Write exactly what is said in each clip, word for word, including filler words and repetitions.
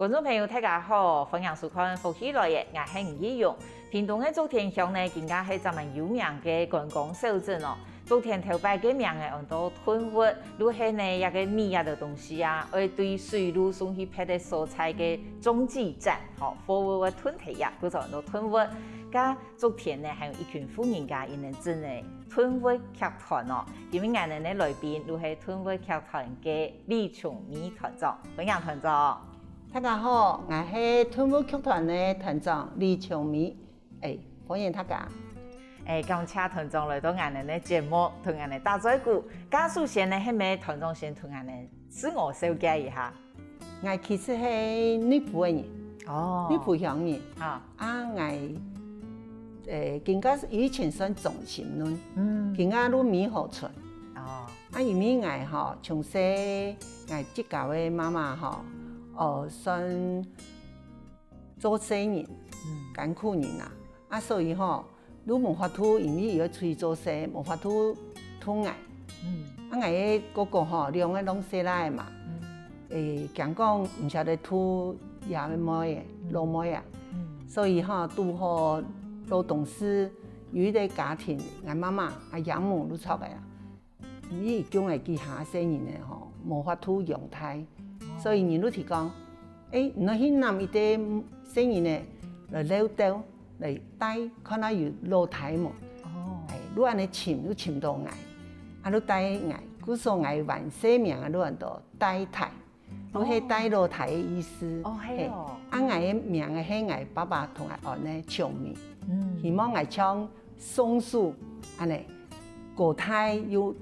觀眾朋友，大家好，歡迎收看《福氣來了》，𠊎係吳奇勇。屏東个竹田鄉呢，更加係一隻蠻有名个觀光小鎮哦。竹田頭擺个名仔安到頓物，就係呢，這个米啊个東西啊，愛對水路送去別个所在个中繼站，吼，貨物會囤在這，故所安到頓物。該竹田呢，還有一群婦人家，佢等整个頓物劇團哦。今日𠊎等个來賓就係頓物劇團个李瓊美團長，歡迎團長。大家好，𠊎係頓物劇團个團長李瓊美。誒，歡迎大家。誒，感謝團長來到𠊎等个節目，同𠊎等打嘴鼓。該首先呢，係毋係團長先同𠊎等自我紹介一下？ 𠊎其實係內埔个人，哦，內埔鄉人。啊，啊，𠊎，呃，今个以前算中心崙，嗯，今个就美和村。哦，啊，因為𠊎吼，從細𠊎自家个媽媽吼，哦，算做事人，嗯，艱苦人啊，啊，所以吼， 就無法度，因為佢愛出去做事，無法度渡𠊎。嗯，啊，𠊎个哥哥吼，兩个攏細倈仔嘛，嗯，誒，驚講毋捨得渡爺个妹仔、老妹仔，嗯，所以吼，堵好老東勢有一個家庭，𠊎媽媽、𠊎養母就著个啊。 因為佢降个幾下細人仔吼，無法度養大，所以人就提講，誒，你愛去揇一個細人仔來遛兜，來帶，看下有老弟無。哦，誒，就恁仔尋，就尋到𠊎，啊，就帶𠊎，故所𠊎還細名啊，就安到帶弟。 就係帶老弟个意思。哦，係哦。嘿，啊，𠊎个名係𠊎爸爸同𠊎安个瓊美，嗯，希望𠊎像松樹恁仔，高大又，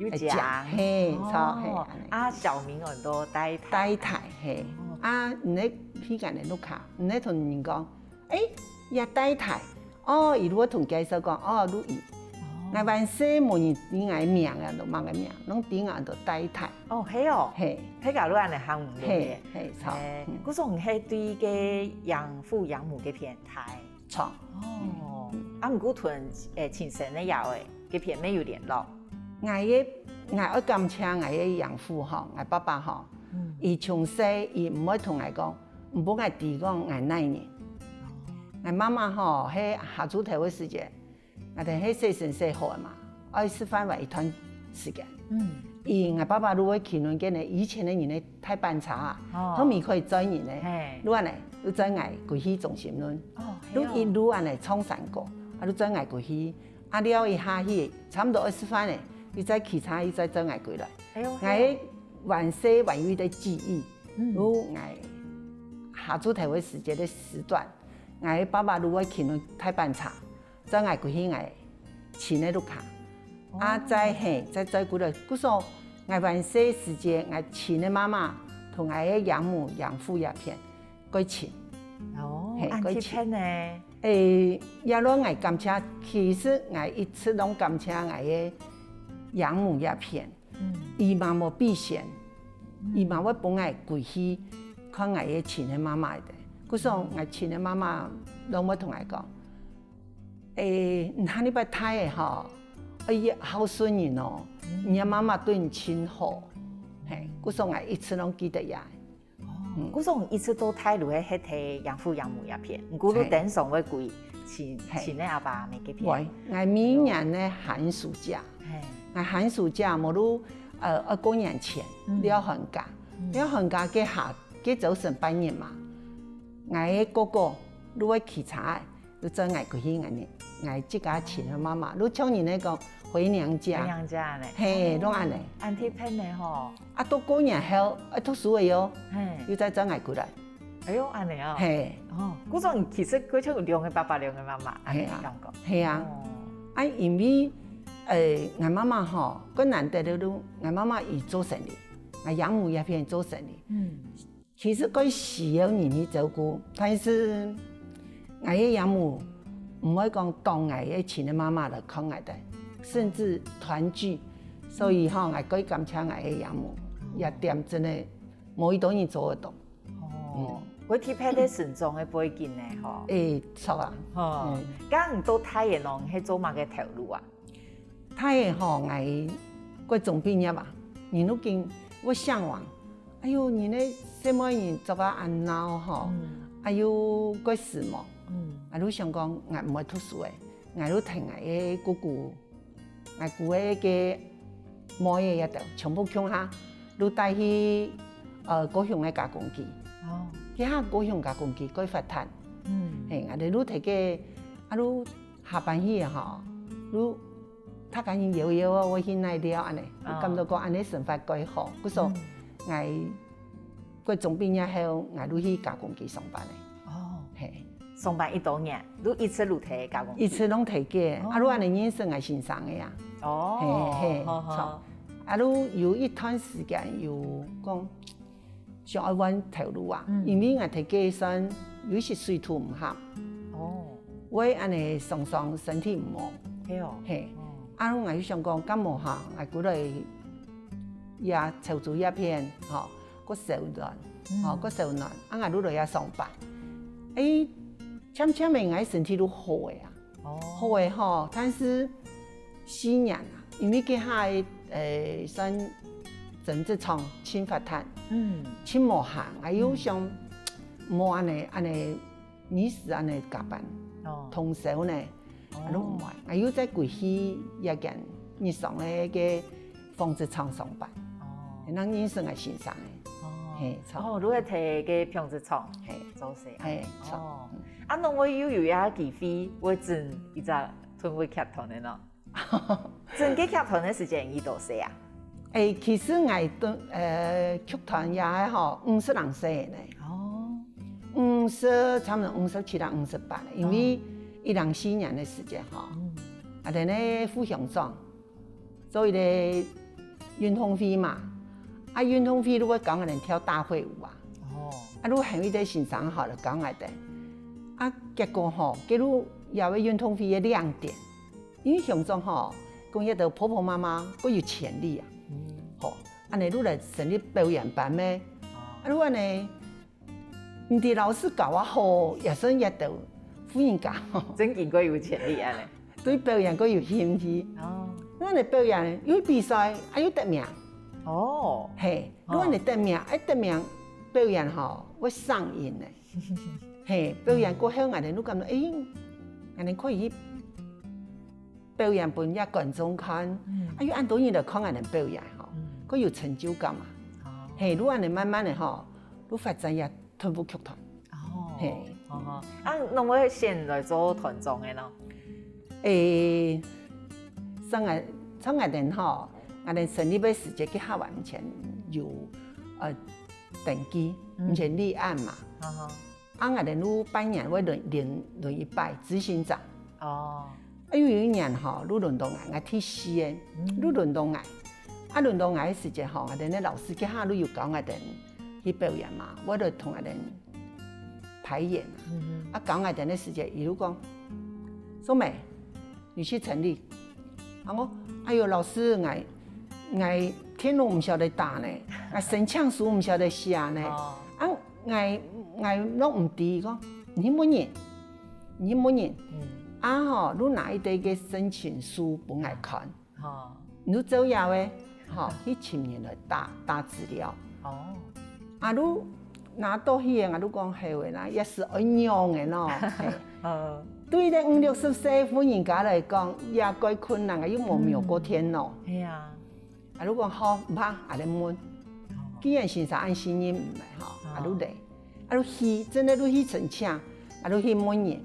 又靚。嘿，著，嘿，哦，恁仔。啊，小名安到帶弟。帶弟，嘿。哦。啊，你愛去該个屋下，你愛同人講， 誒，這帶弟。哦，佢就會同介紹講，哦，就佢。哦。𠊎還細無人知𠊎名啊，就麼个名，攏知𠊎安到帶弟。哦，係哦。嘿。大家就恁仔喊你。嘿，嘿，著。誒，嗯。故所你係對該養父養母該片大。著。哦。嗯。啊，毋過同，誒，親生个爺哀該片乜有聯絡？𠊎个，𠊎愛感謝𠊎个養父吼，𠊎爸爸吼，嗯，佢從細佢毋會同𠊎講， 毋分𠊎知講𠊎哪人。哦。𠊎媽媽吼，係下晝頭个時節，𠊎兜係洗身洗好个嘛，愛食飯个一段時間。嗯。佢，𠊎爸爸就會騎輪該呢，以前个人个大板車啊，哦，後面可以載人呢，嘿，就恁仔，就載𠊎歸去中心崙，哦，就一路恁仔唱山歌，啊，就載𠊎歸去，啊，尞一下去，差毋多愛食飯咧，佢再騎車，佢再載𠊎歸來。哎喲，𠊎還細還有一個記憶， 嗯。就𠊎下晝頭个時節个時段，𠊎爸爸就會騎大板車，載𠊎歸去𠊎親个屋下。哦。啊，再，嘿，再載歸來，故所𠊎還細時節，𠊎親个媽媽同𠊎个養母、養父這片蓋親。哦，嘿，蓋親。恁特別呢。誒，也讓𠊎感謝，其實𠊎一直攏感謝𠊎个養母這片。 嗯。佢嘛無避嫌，嗯，佢嘛會分𠊎歸去看𠊎个親个媽媽个。故所𠊎親个媽媽攏會同𠊎講，誒，你下禮拜大个吼，愛孝順人哦，嗯，你个媽媽對你盡好。嘿，故所𠊎一直攏記得這。 哦，嗯。故所一直到大就係歇在養父養母這片，毋過就，嘿，定常會歸親，嘿，親个阿爸阿姆該片。會，𠊎每年个寒暑假，嘿，𠊎寒暑假無就，呃，愛過年前，嗯，尞寒假，嗯，尞寒假該下，該朝晨半日嘛，𠊎个哥哥就會騎車仔， 就載𠊎歸去𠊎呢，𠊎自家親个媽媽，就像人家講回娘家。回娘家呢。嘿，哦，就恁仔。恁特別呢吼。啊，到過年後，愛讀書个喲，嘿，又再載𠊎歸來。哎喲，恁仔哦。嘿。哦，故所其實佢就有兩個爸爸，兩個媽媽，恁仔，嘿啊，感覺。嘿啊。哦。啊，因為，呃，𠊎媽媽吼，較難得个就，𠊎媽媽佢做生理，𠊎養母這片做生理。嗯。 其實蓋需要人去照顧，但是𠊎个養母毋會講當𠊎个親个媽媽來看𠊎兜，甚至團聚，所以吼，𠊎蓋感謝𠊎个養母，這點真个無幾多人做得到。哦，嗯。會特別个成長个背景呢，吼。誒，著啊。吼，嗯。該你到大个呢，係做麼个頭路啊？ 大个吼，𠊎國中畢業啊，人都緊會嚮往。哎喲，人个這妹人做啊恁鬧吼，啊又蓋時髦，啊就想講𠊎毋會讀書欸，𠊎就㧡𠊎个姑姑，𠊎姑个个妹仔這兜全部共下，就帶去呃高雄个加工區。哦，該下高雄加工區蓋發達，嘿，𠊎兜就在該，啊就 下班去吼，就大家人搖搖啊，會去哪尞恁仔，感覺講恁仔生活蓋好。故所，𠊎國中畢業後，𠊎就去加工區上班咧。哦，嘿，上班幾多年，就一直就在加工區。一直攏在該，啊就恁仔認識𠊎先生个啊。哦，嘿嘿，好好，著。啊就有一段時間有講， 想愛換頭路啊，因為𠊎在該算有一息水土毋合，哦，會恁仔常常身體毋好，係哦，嘿，啊𠊎就想講，敢無哈，𠊎過來這潮州這片吼，過燒暖，吼，過燒暖，啊𠊎就來這上班，欸，漸漸仔𠊎身體就好咧啊。 好咧吼，但是四年啊，因為該下个呃算針織廠盡發達，盡無閒，𠊎又想無恁仔恁仔，日時恁仔加班，通宵呢，啊就毋愛，𠊎又再歸去這間日常个个 紡織廠上班，哦，正認識𠊎先生个。哦，嘿，著。哦，就係在該紡織廠，嘿，做事啊。嘿，著。哦，啊，仰會又有這機會，會整一隻屯尾劇團个呢？整該劇團个時間幾多歲啊？欸，其實𠊎對呃劇團也還好，五十零歲呢。哦，五十，差不多五十七到五十八，因為一零四年个時間吼，啊，等个副鄉長 做一個運動會嘛，啊運動會就會教𠊎兜跳大會舞啊，哦，啊就喊一個先生吼來教𠊎兜，啊結果吼，該就也係運動會个亮點，因為鄉長吼，講這兜婆婆媽媽蓋有潛力啊，吼，恁仔就來成立表演班咩，啊就恁仔 毋知老師教啊好，也算這兜婦人家吼，正經蓋有潛力恁仔。對表演蓋有興趣。哦，恁仔表演又比賽，啊又得名。哦，嘿，哦，恁仔得名，啊得名表演吼，會上癮呢。嘿，表演過後，𠊎兜就感覺，欸，𠊎兜可以去 表演分這觀眾看，啊有恁多人來看𠊎兜表演吼，蓋有成就感啊。嘿，就恁仔慢慢仔吼，就發展這屯尾劇團。哦，嘿，哦，啊，仰會選來做團長个呢？欸，像𠊎，像𠊎兜吼，𠊎兜成立个時節，該下還毋曾有呃登記，毋曾立案嘛。 啊𠊎兜就半年會輪輪輪一擺執行長。哦，啊有一年吼，就輪到𠊎，𠊎第四个，就輪到𠊎。啊輪到𠊎个時節吼，𠊎兜个老師該下就有教𠊎兜去表演嘛，𠊎就同𠊎兜排演啊。啊教𠊎兜个時節，佢就講：「素梅，你去成立。」啊𠊎：「哎喲，老師，𠊎𠊎電腦毋曉得打呢，𠊎申請書毋曉得寫呢。」啊 𠊎𠊎攏毋知，講你去問人，你去問人，啊吼，你拿一堆个申請書分𠊎看，你就照樣仔吼去尋人來打打資料。哦，啊你拿到去个，啊你講係个啦，也係愛用个咯。對這五六十歲婦人家來講，也蓋困難个，又無摸過電腦。係啊。 啊你講好，毋怕，啊來問。既然先生恁信任你个吼，啊就來，啊就去，真个就去申請，啊就去問人，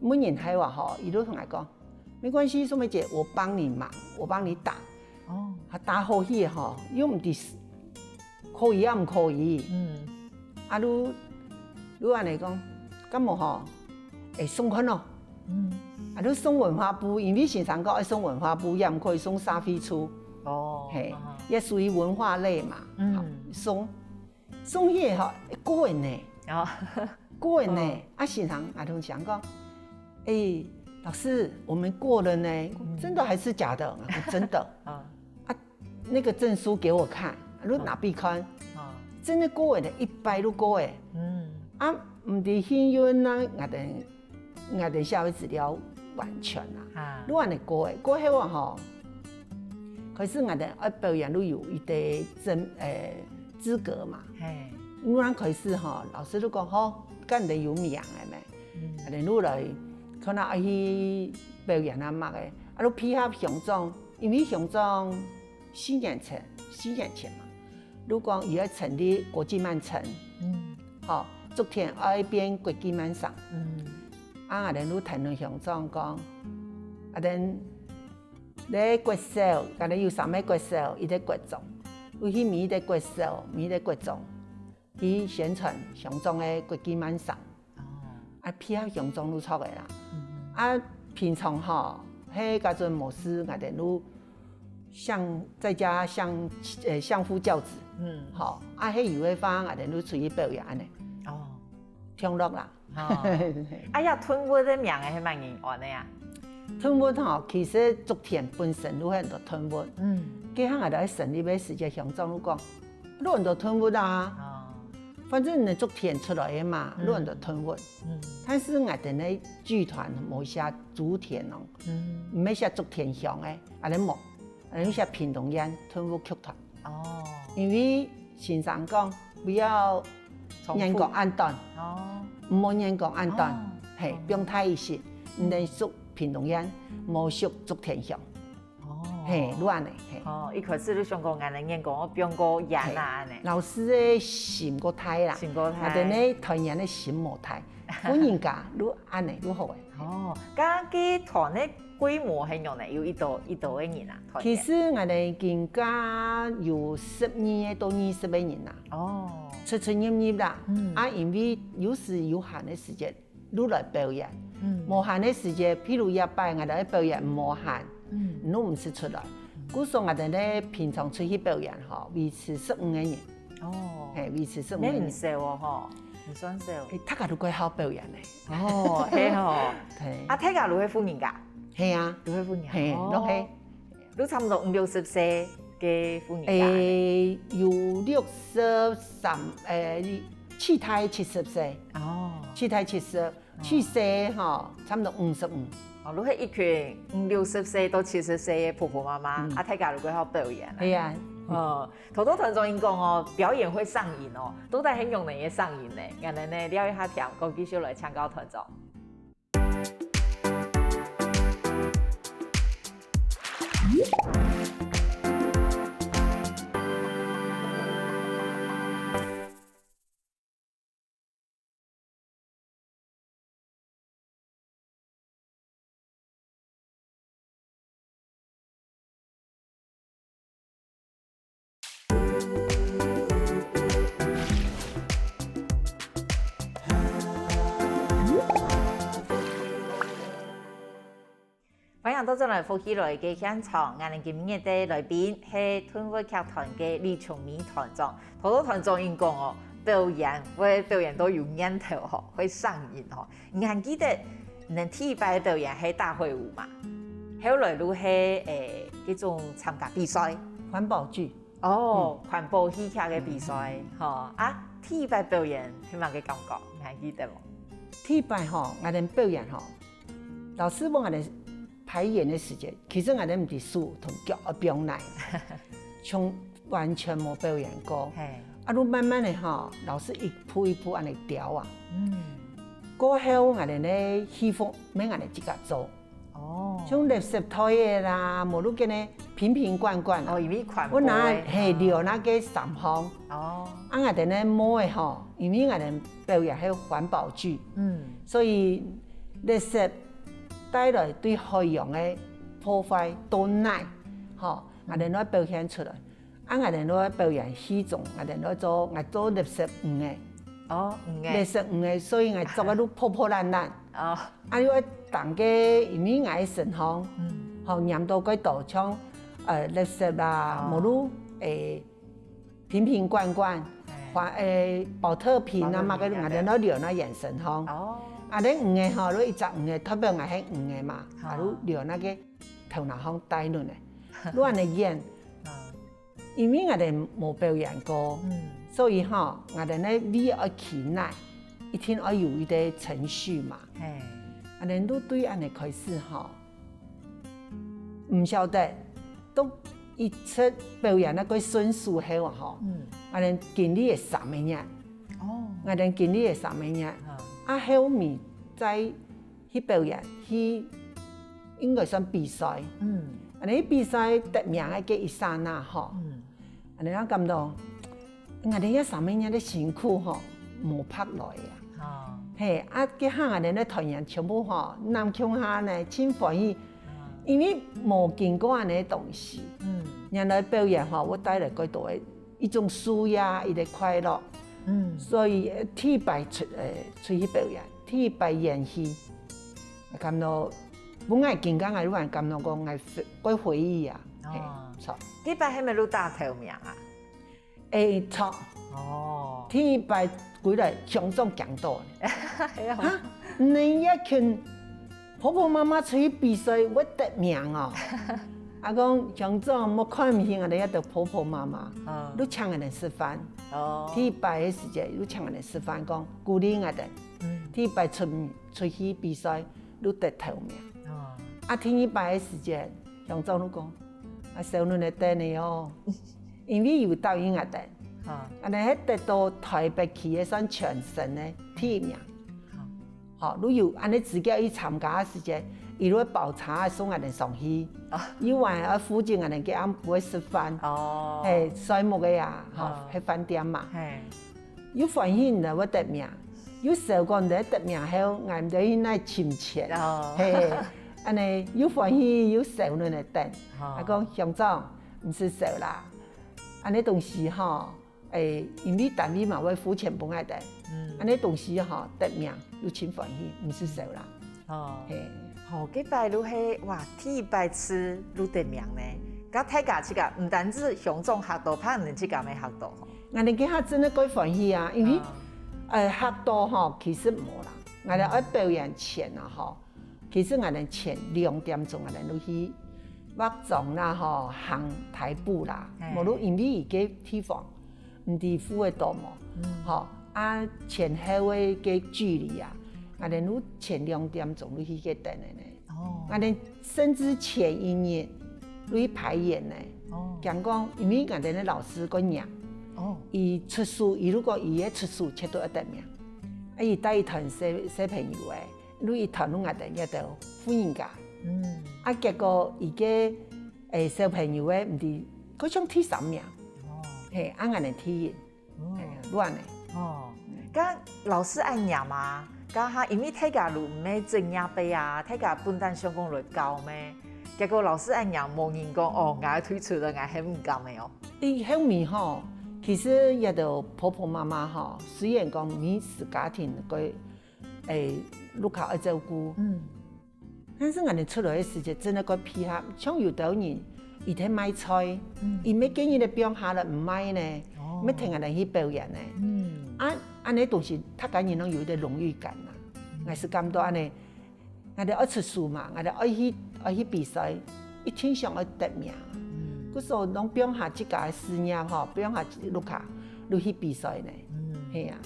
問人个話吼，佢就同𠊎講：「沒關係，素梅姐，我幫你忙，我幫你打。」哦，啊打好去吼，又毋知可以也毋可以。嗯，啊就就恁仔講，敢無吼，會送看咯。 啊就送文化部，因為先生講愛送文化部，也毋可以送社會處。哦，係，也屬於文化類嘛。嗯，送送去个吼，過个呢，過个呢。啊先生啊同先生講：「欸，老師，我們過了呢。」「真的還是假的？」「真的。」啊 「那個證書給我看。」就拿分佢看，真个過个呢，一擺就過个。啊毋知幸運啊，𠊎兜𠊎兜寫个資料完全啊，就恁仔過个。過後啊吼，開始𠊎兜愛表演就有一個證，欸，資格嘛。係， 𠊎開始吼，老師就講：「好，該你兜有名个咩？」嗯。啊，𠊎就來，可能愛去表演啊麼个，啊，就配合鄉長，因為鄉長四年前，四年前嘛，就講佢愛成立國際慢城，嗯。吼，竹田愛變國際慢城。嗯。啊，𠊎就聽到鄉長講，啊，等 咧國小，𠊎兜有三个國小，一个國中，就去每一个國小、每一个國中，去宣傳鄉長个國際慢城。哦。啊，配合鄉長就著个啦。嗯。啊，平常吼，係該陣無事，𠊎兜就相，在家相，呃，相夫教子。嗯。吼，啊，係有个話，𠊎兜就出去表演恁呢。哦。暢樂啦。 哦。啊，這頓物个名仔係麼人安个啊？頓物吼，其實竹田本身就係很多頓物。嗯。該下𠊎兜成立个時節，鄉長就講，有很多頓物啊。哦。反正你竹田出來个嘛，嗯。有很多頓物。嗯。但是𠊎兜个劇團無寫竹田哦，嗯。毋係寫竹田鄉个，啊，你無。 呃，寫屏東縣頓物劇團。哦。因為先生講，不要重複。演講恁短。哦。毋好演講恁短。哦。嘿，哦。放大一息，嗯。你等屬屏東縣，無屬竹田鄉。哦。嘿，就恁呢，嘿。哦，一開始就想講，𠊎等演講，𠊎放較遠啊，嘿。恁呢。老師个心較大啦。心較大。𠊎等个團員个心無大。婦人家，就恁呢，就好个。哦，該劇團个 規模係仰呢？有幾多，幾多个人啊？團員？其實𠊎兜今下有十二个到二十个人啊。哦。出出入入啦。嗯。啊，因為有時有閒个時節，就來表演。嗯。無閒个時節，譬如這擺𠊎兜个表演無閒，嗯。就毋使出來。嗯。故所𠊎兜呢，平常出去表演吼，維持十五个人。哦。嘿，維持十五个人。也毋少哦，吼，毋算少。欸，大家都蓋好表演呢。 哦，係吼。係。啊，大家都係婦人家？係啊。都係婦人家。係，哦。都係。都差不多五六十歲个婦人家呢。欸，有六十三，欸，最大七十歲。哦。最大七十，哦。最細吼，差不多五十五。哦，都係一群五六十歲到七十歲个婆婆媽媽，嗯。啊，大家都蓋好表演啊。係啊。哦， 頭頭團長有講哦，表演會上癮哦，到底係仰般个上癮呢？𠊎等呢，尞一下聽，過繼續來請教團長。 歡迎倒轉來福氣來个現場，𠊎等今日个來賓係頓物劇團个李瓊美團長。頭頭團長有講哦，表演會表演到有癮頭吼，會上癮吼。 你還記得你等第一擺表演係大會舞嘛？後來就係，欸，該種參加比賽。環保劇。哦，嗯。環保戲劇个比賽，嗯。吼，啊，第一擺表演係麼个感覺？你還記得無？第一擺吼，𠊎等表演吼，老師問𠊎等排演个時節，其實𠊎等毋知手同腳愛放哪，從 完全無表演過。嘿。啊，就慢慢个吼，老師一步一步恁呢雕啊。嗯。過後，𠊎等个戲服乜𠊎等自家做。哦。像垃圾袋个啦，無就該呢瓶瓶罐罐啊。哦，因為環保个。𠊎拿，嘿，哦。留那個衫項。哦。啊，𠊎等个帽个吼，因為𠊎等表演還有環保劇。嗯。所以垃圾帶來對海洋个破壞都耐，吼，𠊎等愛表現出來。 啊，𠊎等愛表演戲中，𠊎等愛做，𠊎做垃圾魚仔。哦，魚仔。垃圾魚仔，所以𠊎做个都破破爛爛。哦。啊，因為當个，因為𠊎个身項，嗯。吼，黏到蓋多，像，呃，垃圾啦，哦。無就，欸，瓶瓶罐罐，哎。花，欸，保特瓶啊，哦，麼个，𠊎等愛留那眼神吼。哦。啊，恁魚仔吼，就一隻魚仔，代表𠊎係魚仔嘛，哦。啊，就留那個頭那項帶輪仔，亂个演。嗯。 因為𠊎等無表演過，嗯。所以吼，𠊎等个位愛企哪，一定愛有一個程序嘛。嘿。𠊎等都對恁呢開始吼，毋曉得，都一直表演那個順序後啊吼，嗯。𠊎等經歷了三個月， 𠊎兜經歷个三個月，啊後尾再去表演，去應該算比賽。嗯，恁呢比賽得名个該一剎那吼，嗯，恁呢感到，𠊎兜這三個月个辛苦吼，無白來啊。哦，嘿，啊該下𠊎兜个團員全部吼，攬共下呢，盡歡喜，因為無經過恁呢个東西，嗯，原來表演吼，會帶來幾多个一種舒壓，一個快樂。嗯，所以呃第一擺出呃出去表演，第一擺演戲，感到本來緊張个，突然感到講𠊎回回憶啊，哦，嘿，著。該擺係毋係就打頭名啊？誒，著。哦，第一擺歸來鄉長驚到呢。哈，你一群婆婆媽媽出去比賽會得名哦。啊講鄉長莫看毋起𠊎兜這兜婆婆媽媽，就請𠊎兜食飯。哦，第一擺个時節就請𠊎兜食飯，講鼓勵𠊎兜。第一擺出出去比賽就得頭名。哦，啊第二擺个時節，鄉長就講，啊少恁仔等仔哦，因為有答應𠊎兜，啊，恁呢係得到台北區个算全省个第一名。 吼，就有恁呢資格去參加个時節，佢就會包車送𠊎兜上去，又還愛負責𠊎兜該暗晡个食飯，哦，嘿，睡目个啊，吼，係飯店嘛，係，又歡喜你兜會得名，又愁講你兜得名後，𠊎毋知去哪尋錢，哦，嘿，恁呢又歡喜又愁恁仔等，啊講鄉長，毋使愁啦，恁呢東西吼， 誒，因為單位嘛會付錢分𠊎兜，恁呢東西吼得名又盡歡喜，毋使愁啦。哦，係，好，該擺就係哇，第一擺就得名呢。該大家自家毋單止鄉長嚇到，怕人自家乜嚇到吼。𠊎兜該下真个蓋歡喜啊，因為呃嚇到吼，其實無啦，𠊎兜愛表演前啊吼， 其實𠊎兜前兩點鐘𠊎兜就去化妝啦吼，行台步啦，無就因為佢个地方毋知赴會到無，吼，啊前後个个距離啊，𠊎兜就前兩點鐘就去該等个呢。𠊎兜甚至前一日就去排演呢，講講因為𠊎兜个老師个娘，佢出手，佢如果佢个出手絕對愛得名，啊佢帶一團小小朋友仔， 就一團就𠊎兜這兜婦人家。啊結果佢个誒小朋友仔毋知好像第三名，係，啊𠊎兜第一，係，就恁仔。哦，該老師恁嚴啊，該下因為大家就毋係職業个啊，大家本旦想講來教咩，結果老師恁嚴，無人講哦，𠊎退出了，𠊎係毋敢个哦。佢後尾吼，其實這兜婆婆媽媽吼，雖然講每一家庭个 誒，屋下愛照顧。嗯，但是𠊎兜出來个時節，真个愛配合，像有兜人，佢在賣菜，佢乜建議你放下來毋賣呢，乜跈𠊎兜去表演呢。啊恁呢東西，大家人攏有一個榮譽感啊。𠊎係感到恁呢，𠊎兜愛出手嘛，𠊎兜愛去愛去比賽，一定想愛得名。故所攏放下自家个事業吼，放下屋下，就去比賽呢。係啊。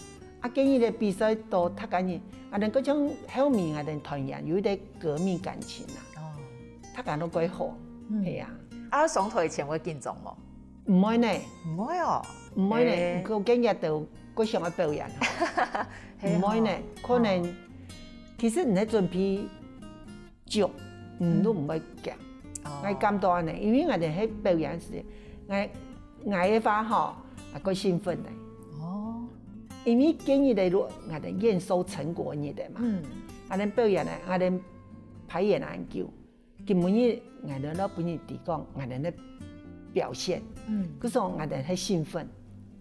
啊，今日个比賽到大家人，啊，能夠像後面啊，等團員有一個革命感情啊，哦，大家都蓋好，嗯，係啊。啊，上台前會緊張無？毋會呢，毋會哦，毋會呢。欸，佢今日都各想愛表演哦，係哦，毋會呢，可能，哦，其實你在準備 足，嗯，都毋會驚。哦，𠊎感到恁呢，因為𠊎兜係表演時，𠊎𠊎个話吼，啊，過興奮呢。哦，因為今日个，𠊎兜驗收成果日个嘛，嗯，𠊎兜表演呢，𠊎兜排演恁久，今晡日𠊎兜老分人知講，𠊎兜个表現，嗯，故所𠊎兜係興奮，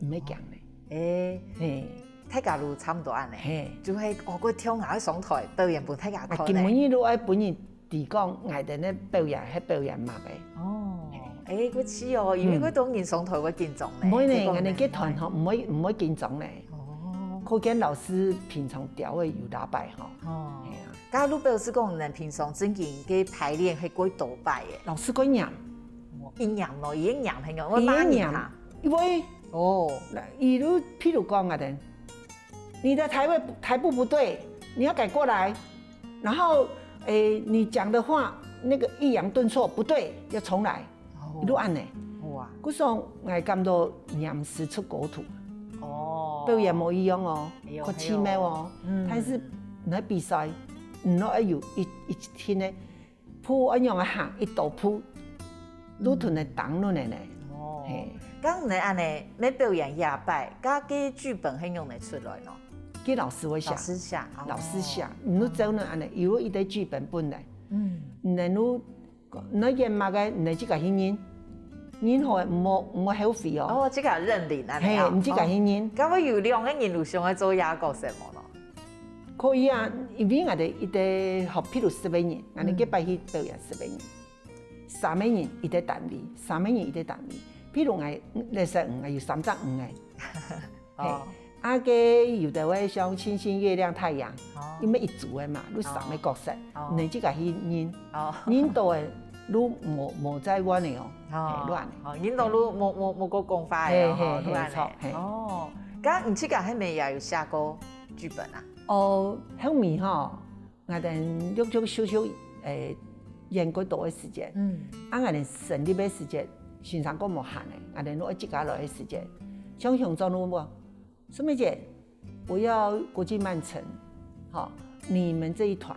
毋會驚呢。欸，嘿。 大家都差毋多恁呢，嘿，就係哦，過跳𠊎上台表演分大家看呢。啊，今晡日都愛分人知講，𠊎兜个表演係表演麼个。哦，欸，過去哦，因為過多人上台會緊張呢，毋會呢，𠊎兜个團吼，毋會毋會緊張呢。哦，可見老師平常調个有打擺吼。哦，係啊，該就表示講，你平常正經个排練係過多擺个。老師過嚴，哦，一嚴咯，一嚴係哦，會罵人哈。因為 哦，那佢就譬如講啊，等，你的台位台步不對，你要改過來，然後誒，你講的話那個抑揚頓挫不對，要重來，哦，就恁呢。哇，故所𠊎感到嚴師出高徒。哦，表演無一樣哦，哎喲，較奇妙哦。哎喲，嗯。但是你比賽，你愛有一一定个步，愛仰仔行，一到步，都同你當落來呢。哦，嘿。該你恁呢，愛表演下擺，該个劇本係仰仔出來呢？該老師會寫。老師寫，哦。老師寫，你都照呢恁呢，有一個劇本本來。嗯。你都 你演麼个，你自家去認，認好个，毋好毋好後悔哦。哦，自家認領啊，嘿，你自家去認。該會有兩個人有想愛做這角色無咯？可以啊，因為𠊎兜一個，好，譬如十個人，𠊎兜這擺去表演十個人，三個人一個單位，三個人一個單位。譬如𠊎，let's say，𠊎有三隻魚个， 嘿，哦。啊該有兜會像星星、月亮、太陽，哦。因為一組个嘛，有三個角色，哦。你自家去認，哦。認到个，你無無再亂个哦，哦。嘿，亂个。哦，認到你無無無過講話个哦，嘿，嘿，嘿，亂个。著，嘿。哦，該你自家係毋係也有寫過劇本啊？哦，後面吼， 𠊎兜陸陸續續，誒，演過多个時節，嗯。啊𠊎兜成立个時節，先生講無閒个，𠊎兜愛自家來个時節，像鄉長就問我，淑美姐，我要國際慢城，好，你們這一團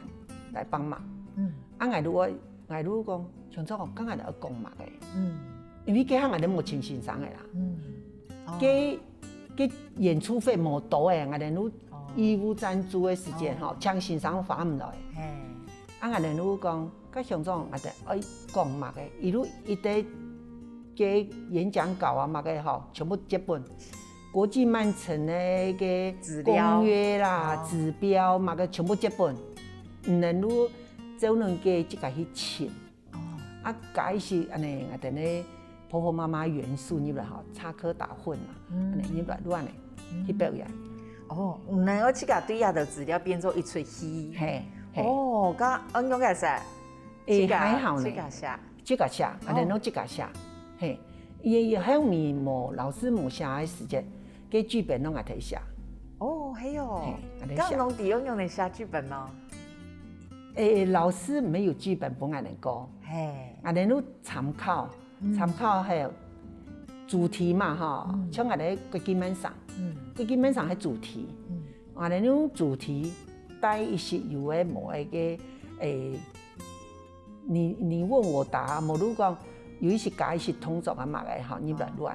來幫忙。嗯。啊𠊎就會，𠊎就講，鄉長，該𠊎兜愛講麼个？嗯。因為該下𠊎兜無請先生个啦。嗯。哦。該 該演出費無多誒，𠊎兜就義務贊助个時節吼，哦。請先生花毋來。嘿。啊𠊎兜就講，該鄉長，𠊎兜愛講麼个，佢就一個該演講稿啊麼个吼，全部接本。國際慢城个該資料。公約啦、哦。指標麼个全部接本。𠊎兜就照恁个自家去尋。 哦。啊加一息恁呢，𠊎兜个婆婆媽媽元素入來吼，插科打諢嘛，嗯。恁呢入來亂个，嗯。去表演。哦，毋能夠自家對這兜資料變做一齣戲。嘿，嘿。哦，該恁樣个係，誒，自家，還好呢。自家寫。自家寫，哦。恁呢攏自家寫。嘿，也也還有你無老師無寫个時節，該劇本攏𠊎兜寫。哦，係哦。嘿，𠊎兜寫。該攏知仰般來寫劇本呢？ 誒，老師沒有劇本分𠊎兜過，嘿。𠊎兜就參考，嗯。參考還有主題嘛吼，嗯。像𠊎兜國際慢城，嗯。國際慢城係主題，嗯。𠊎兜就主題帶一息有个無个个，誒，你你問我答，無就講有一息加一息動作啊麼个吼，你亂亂个。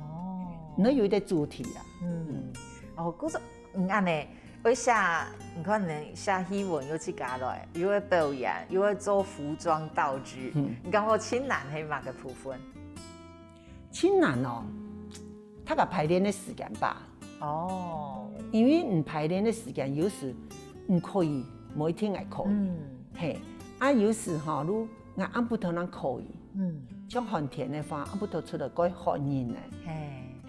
哦。那有一個主題啦。嗯。嗯。哦，故所 嗯，恁呢，愛寫，你看呢，寫戲文又自家來，又愛表演，又愛做服裝道具，嗯。你感覺盡難係麼个部分？盡難哦，大家排練个時間吧。哦。因為你排練个時間，有時你可以，無一定還可以。嗯。嘿，啊有時吼，你 𠊎暗晡頭正可以。嗯。像寒天个話，暗晡頭出來蓋寒人呢。嘿。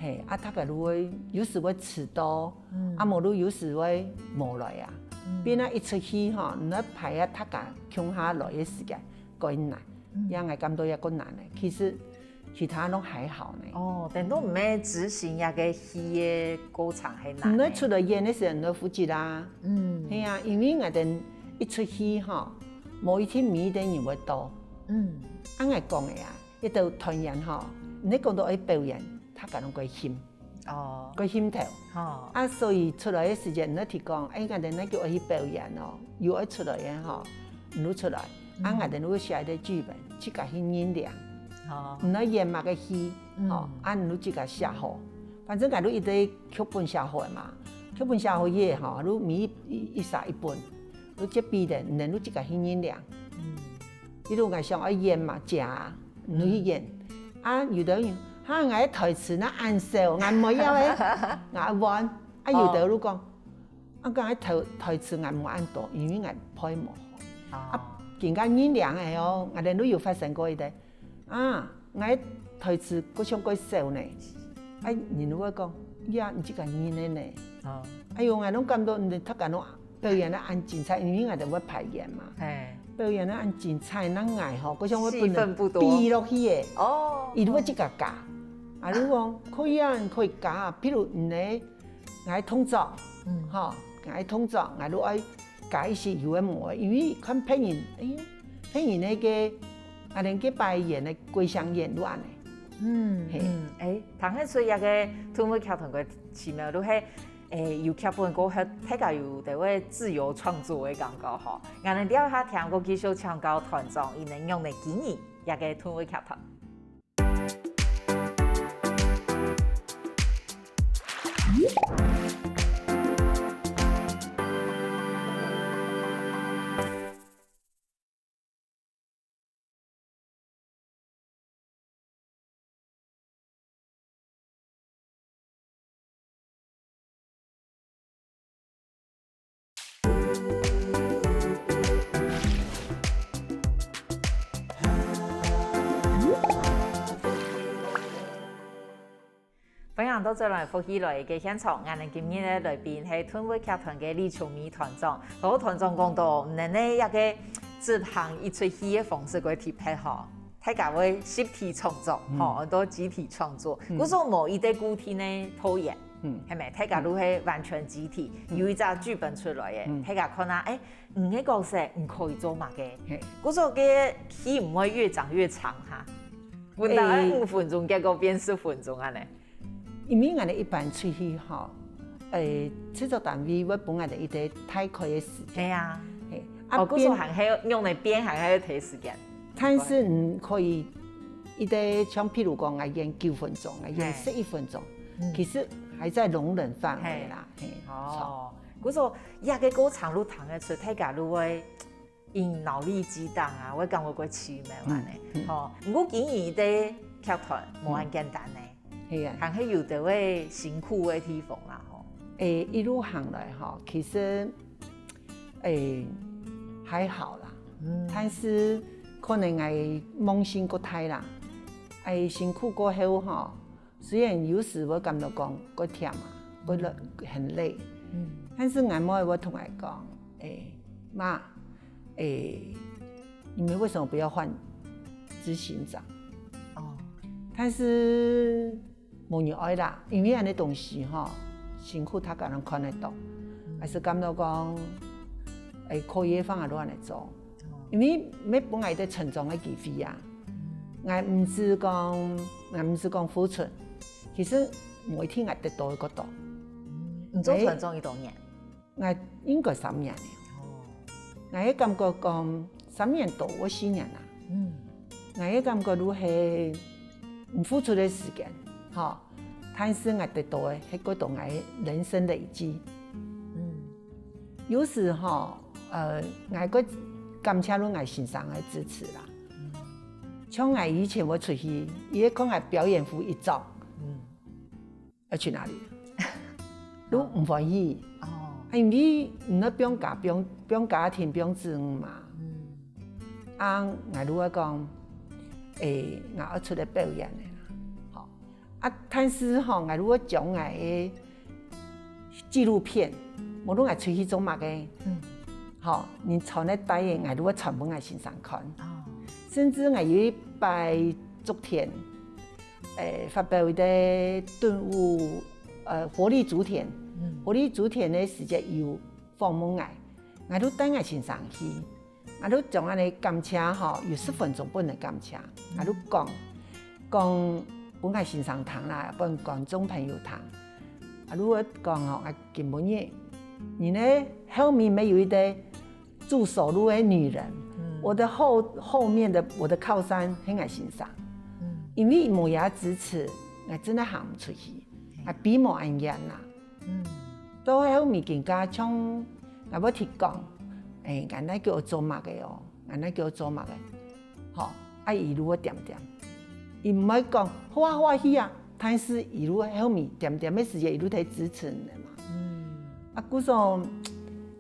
嘿，啊大家就會有時會遲到，嗯。啊無就有時會無來啊。嗯。變啊一齣戲吼，你愛排啊大家共下來个時間，蓋難，嗯。也𠊎感覺也蓋難呢。其實其他攏還好呢。哦，等到毋係執行這個戲个過程係難呢。你愛出來演个時候，你愛負責啊。嗯。係啊，因為𠊎兜一齣戲吼， 無一定每一個人會到。嗯。恁樣講个啊，一到團員吼，你講到愛表演，大家攏蓋興。哦。蓋興頭。哦。啊所以出來个時間，你愛提講，哎，𠊎兜哪久愛去表演哦，又愛出來个吼，你就出來。啊，嗯。𠊎兜就寫一個劇本，自家去認領。哦。你愛演麼个戲，嗯。吼，啊，你就自家寫好。反正𠊎就一個劇本寫好个嘛，劇本寫好以後吼，就每一一一儕一本。 你這筆个，你就自家去認領。嗯。比如𠊎想愛演麼个啊，你去演。啊有兜人，哈，𠊎个台詞哪恁少，𠊎無要个，𠊎換。啊有兜就講，啊，𠊎个台台詞𠊎無恁多，因為𠊎背無好。哦。啊，今下認領个哦，𠊎兜就有發生過一個， 啊，𠊎个台詞過像蓋少呢。啊，人會講，呀，你自家認个呢。哦。哎喲，𠊎攏感覺你大家攏表演得恁精彩，因為𠊎兜會排演嘛。嘿。表演得恁精彩，哪𠊎吼，過像會分人，戲份不多。比落去个。哦。佢就會自家加。啊，你講，可以啊，你可以加啊。譬如你呢， 𠊎動作，嗯。吼，𠊎動作，𠊎就愛加一息有个無个，因為看別人，哎喲，別人該個，啊，連該擺演个國姓演就恁樣。嗯，嘿。嗯，欸，聽得出這个動物劇團个奇妙，就係，欸，有劇本過後，大家有得會自由創作的感覺吼。𠊎等等下聽過繼續請教團長，佢等仰般經營這个動物劇團。 歡迎倒轉來福氣來个現場，𠊎等今日个來賓係動物劇團个李秋美團長。頭先團長講到，你等个這个執行一齣戲个方式較特別吼，大家會集體創作，嗯。吼，很多集體創作，嗯。故所無一個固定个導演，嗯。係無？大家都係完全集體，嗯。有一隻劇本出來个，嗯。大家看啊，欸，你个角色，你可以做麼个？嘿。故所个戲毋會越長越長哈。本來欸。五分鐘，結果變十分鐘恁呢。因為𠊎等一般出去吼，欸，製作單位會分𠊎等一個大概个時間。係啊。嘿，啊，哦，故所變還係用來變，還係要提時間。但是你可以一個像譬如講，𠊎演九分鐘，𠊎演嘿。十一分鐘，嗯。其實還在容忍範圍啦，嘿。嘿，哦，故所 這个過程就聽得出，大家就會用腦力激盪啊，會感覺較奇妙恁呢。嗯，嗯。吼，毋過經營一個劇團無恁簡單呢，嗯。係啊。還係有兜仔辛苦个地方啦，吼。欸，一路行來吼，其實，欸，還好啦。嗯。但是可能𠊎夢想較大啦，欸，辛苦過後吼， 雖然有時會感覺講較忝啊，會累，嗯。很累，嗯。但是𠊎妹會同𠊎講，欸，媽，欸，你們為什麼不要換執行長？哦。但是無人愛啦，因為恁呢東西吼，辛苦大家人看得到，嗯。還是感覺講，欸，可以个話，就恁呢做。哦。因為乜分𠊎一個成長个機會啊。 𠊎毋係講，𠊎毋係講付出，其實無一定𠊎得到个角度。嗯，你做團長幾多年？欸，𠊎應該三年了。哦。𠊎个感覺講，三年多，會四年啦。嗯。𠊎个感覺就係，你付出个時間，吼，但是𠊎得到个，係過到𠊎人生累積。嗯。有時吼，呃，𠊎較感謝就𠊎先生个支持啦。 像𠊎以前會出去，佢會看𠊎表演服一著，嗯。要去哪裡？都毋歡喜。哦。啊，因為你愛放假，放，放家庭，放子女嘛。嗯。啊，𠊎就會講，欸，𠊎愛出來表演个啦。吼。啊，但是吼，𠊎就會將𠊎个 紀錄片，無論𠊎出去做麼个，嗯。吼，你傳个帶个，𠊎都會傳分𠊎先生看。哦。甚至𠊎有一擺竹田，欸，發表一個動物，呃，活力竹田，嗯。活力竹田个時節有訪問𠊎，𠊎都帶𠊎先生去。 𠊎就將𠊎个感謝吼，有十分鐘分人感謝，𠊎就講，講分𠊎先生聽啦，分觀眾朋友聽。𠊎就講吼，𠊎今晡日，你呢，後面沒有一個助手路个女人，嗯。我的後，後面的，我的靠山係𠊎先生。嗯。因為無佢个支持，𠊎真的行毋出去，𠊎飛無恁遠啦。 嗯。到後尾更加像𠊎會提講，欸，𠊎哪久愛做麼个哦，𠊎哪久愛做麼个，吼，啊，佢就會恬恬，佢毋會講好啊好啊去啊，但是佢就後尾恬恬个時節，佢就在支持你嘛。嗯。啊，故所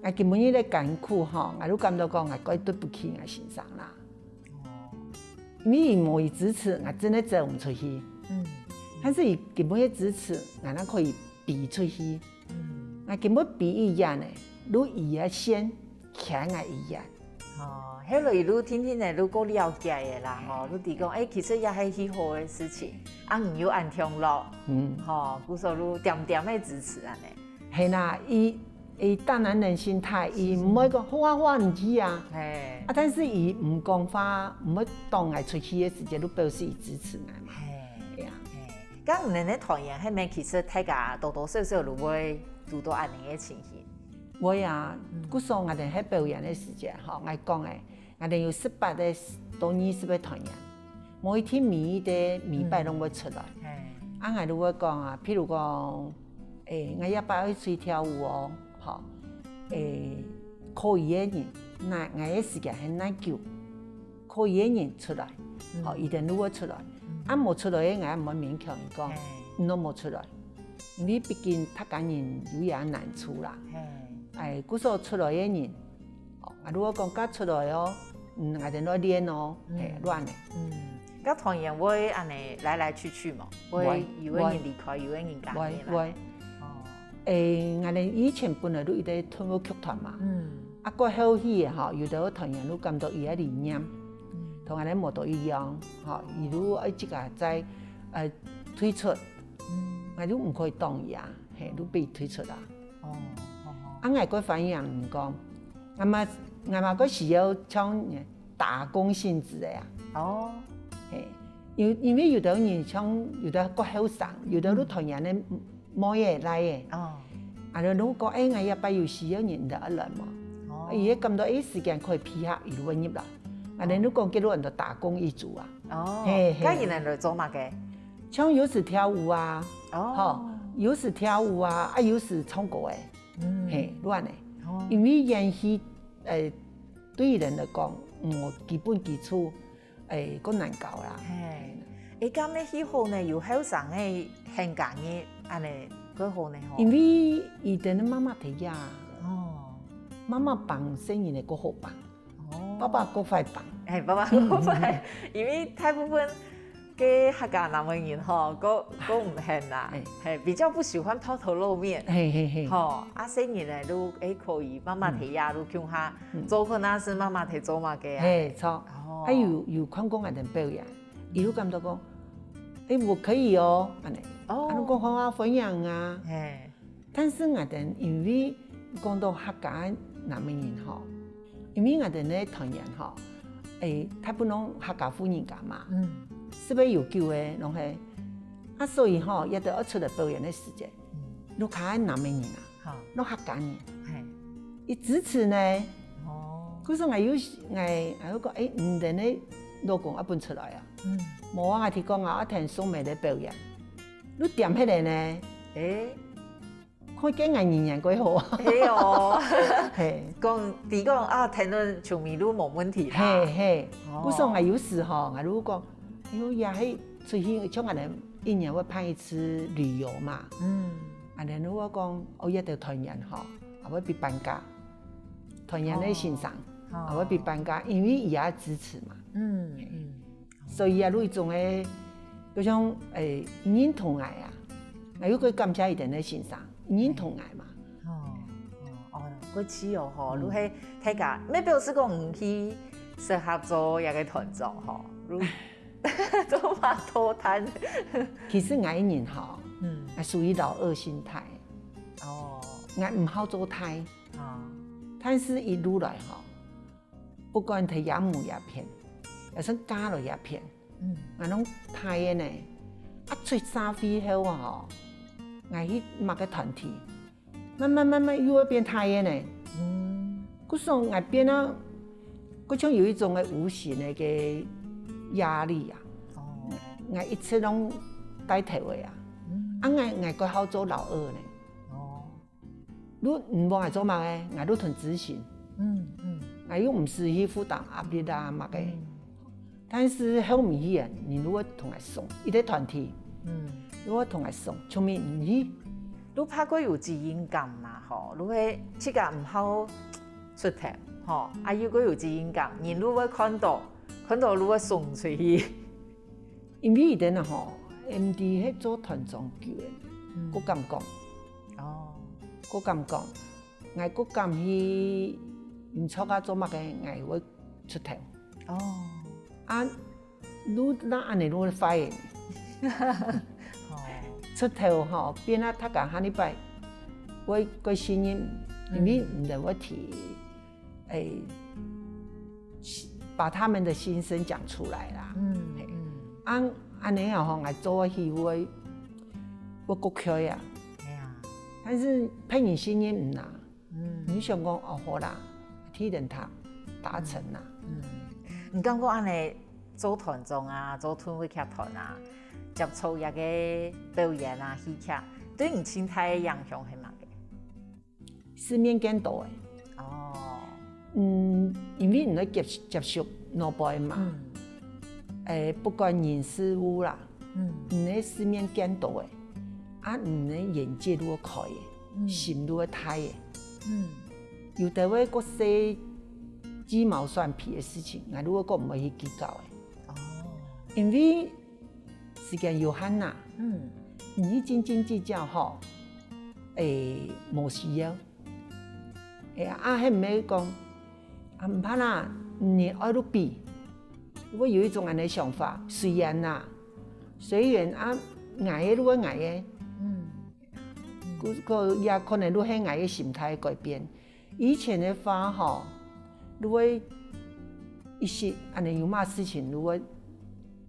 ，𠊎今晡日个艱苦吼，𠊎就感覺講𠊎蓋對不起𠊎先生啦。哦。因為佢無佢支持，𠊎真的走毋出去。嗯。但是佢今晡日支持，𠊎哪可以 飛出去。嗯。𠊎今晡日飛一遠呢，就佢个線牽𠊎一遠。哦，後來就定定仔就過了解个啦，吼，就知講，欸，其實也係一好个事情，啊，你又恁暢樂，嗯。吼，故所就恬恬个支持恁呢。係啦，佢，佢大男人心態，佢毋會講，好啊，好啊，你去啊。嘿。啊，但是佢毋講話，毋會擋𠊎出去个時節，就表示佢支持𠊎嘛。嘿。該你等个團員係無，其實大家多多少少都會堵著恁樣个情形。會啊，故所𠊎等係表演个時節吼，𠊎講个，𠊎等有十八个到二十个團員，無一定每一个每擺攏會出來。啊𠊎就會講啊，譬如講，欸，𠊎這擺愛出去跳舞哦，吼，欸，可以个人，𠊎𠊎个時間係哪久，可以个人出來，吼，佢等就會出來。啊無出來个，𠊎也毋會勉強佢講，你都無出來。 因為畢竟大家人有佢个難處啦。欸，故所出來个人，哦，啊，如果講較出來哦，嗯，𠊎等愛練哦，係，恁樣。嗯，該團員會恁樣來來去去無？會有个人離開，有个人加入來。會。哦，欸，𠊎等以前本來就一直同个劇團嘛，嗯，啊，過後去个吼，有兜團員就感覺佢个理念，同𠊎等無多一樣，吼，佢就愛自家再，呃，退出。 𠊎就毋可以擋佢啊，係，就分佢退出啊。哦，哦，哦。啊，𠊎个反應毋講，𠊎嘛，𠊎嘛个需要像打工性質个啊。哦，係，因因為有兜人像有兜較後生，有兜就團員个妹仔、倈仔，哦，啊，就講，欸，𠊎這擺有需要人，你愛來無？哦，佢个感覺，欸，時間可以配合，佢就會入來。啊，就講，結果就打工一族啊。哦，係，係。該佢等來做麼个？ 像有時跳舞啊，哦，吼，有時跳舞啊，啊有時唱歌欸，嗯，係，恁樣欸。哦，因為演戲，欸，對佢等來講，嗯，基本基礎，欸，較難教啦。係，欸，該乜係好呢，有後生个還加入，恁樣較好呢吼。因為佢等个媽媽在啊，哦，媽媽幫細人仔較好幫。 哦，爸爸較壞幫。欸，爸爸較壞，因為大部分个客家男仔人吼，較較毋肯啦，係，比較不喜歡拋頭露面。係係係。吼，啊細人仔就欸可以，媽媽在啊就共下做，可能係媽媽在做麼个啊。係，著。哦，啊有有看過𠊎等表演，佢就感覺講，欸，我可以哦，恁樣。哦，啊，就講好啊，歡迎啊。係。 但是𠊎等因為講到客家个男仔人吼，因為𠊎等个團員吼，欸，大部分攏客家婦人家嘛，嗯，十个有九个攏係，啊，所以吼，佢等愛出來表演个時節，嗯，屋下个男仔人啊，好，攏客家人，係，佢支持呢。哦，故所𠊎有𠊎𠊎有講，欸，你等个老公愛分出來啊？嗯，無啊，𠊎聽講啊，愛跈宋美來表演，你恬忒咧呢？欸， 看見𠊎人緣較好。係哦，係，講知講啊，跈等宋美就無問題啦。係係，哦，故所𠊎有時吼，𠊎就講，哎喲，也係出去，像𠊎等一年會辦一次旅遊嘛，嗯，啊，然後𠊎講，哦，這兜團員吼，也會分半價，團員个先生，哦，也會分半價，因為佢也支持嘛。嗯嗯。 所以啊，有一種个，就像欸，認同𠊎啊，𠊎又過感謝佢等个先生，認同𠊎嘛。哦哦哦，過去哦吼，嗯，就係大家，乜表示講毋去適合做這个團長吼，就做嘛多攤。其實𠊎个人吼，嗯，𠊎屬於老二心態。哦，𠊎毋好做大，啊，但是一路來吼， 不管在這門這片，也算嫁來這片，嗯，𠊎攏大个呢。啊，出社會後啊吼，𠊎去麼个團體，慢慢慢慢又會變大个呢。嗯，故所𠊎變啊，故像有一種个無形个个壓力啊。哦，𠊎一直攏帶頭个啊，嗯，啊，𠊎𠊎較好做老二呢。哦， 你毋幫𠊎做麼个，𠊎就同執行。嗯嗯，𠊎又毋使去負擔壓力啊麼个。嗯，但是後面去啊，你就會同𠊎送，一个團體，嗯，就會同𠊎送，出面毋去。你怕過有責任感嘛吼，你會自家毋好出頭吼，啊又過有責任感，人就會看到，看到就會送出去。 因為佢等啊吼，M D係做團長久个，嗯，較敢講。哦，較敢講，𠊎較敢去，毋著啊做麼个，𠊎會出頭。哦，啊，你若恁樣你會壞个。哦，出頭吼，變啊大家下一擺會較信任，因為你會提 欸，把他們的心聲講出來啦。嗯，嘿，嗯，啊，恁樣吼，𠊎做个機會，會過去啊。哎呀，但是別人信任毋拿，嗯你想講哦好啦，替人他達成啦。嗯，你感覺恁呢做團長啊，做團委劇團啊，接觸這个表演啊、戲劇，對你心態个影響係麼个？世面見多誒。哦，嗯，因為你愛接接觸外背嘛，嗯誒，不管人事物啦，嗯你个世面見多誒，啊，你个眼界愈開誒，嗯心愈大誒，嗯有兜會過細雞毛蒜皮个事情，𠊎愈過毋會去計較誒，哦，因為時間有限呐，嗯你斤斤計較吼，誒，無需要。哎呀，啊，還毋係講，啊，毋怕啦，你愛就比，會有一種恁个想法，隨緣啦，隨緣啊，𠊎个就會𠊎个，嗯故故也可能就係𠊎个心態改變。以前个話吼，就會一時恁呢有麼事情就會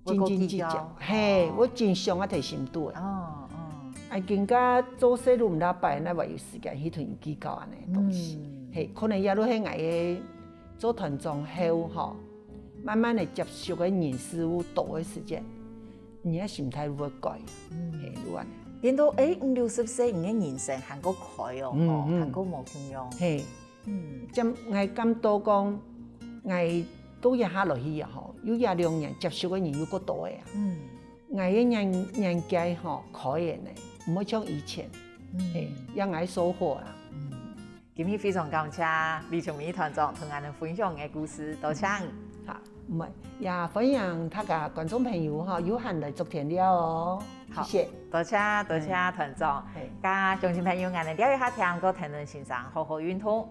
斤斤計較，會過計較嘿，哦會真想啊提心肚誒。哦哦，啊，更加做事就毋得擺，哪會有時間去同人計較恁呢東西？嗯嘿，可能也就係𠊎个做團長後吼，慢慢个接觸个人事物多个時間，你个心態會改，嗯嘿，就恁呢。變到誒五六十歲，你个人生還過開哦，嗯吼，嗯還過無共樣。嘿，嗯將𠊎感到講，𠊎到這下落去啊吼，有這兩年接觸个人又過多个啊。嗯𠊎个眼眼界吼開个呢，毋會像以前，嗯嘿，也𠊎收穫啦。嗯，今日非常感謝李瓊美團長同𠊎兜分享个故事，多謝你。好，毋會，也歡迎大家觀眾朋友吼，有閒來竹田尞哦。好謝謝。多謝多謝團長。嘿。該鄉親朋友，𠊎兜尞一下聽歌，聽聽欣賞，好好運動。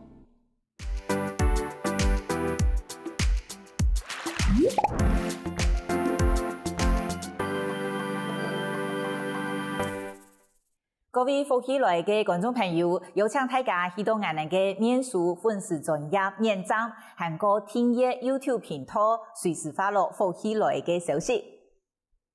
各位福氣來个觀眾朋友，邀請大家去到𠊎兜个面書粉絲專頁點讚，還過訂閱YouTube頻道，隨時follow福氣來个消息。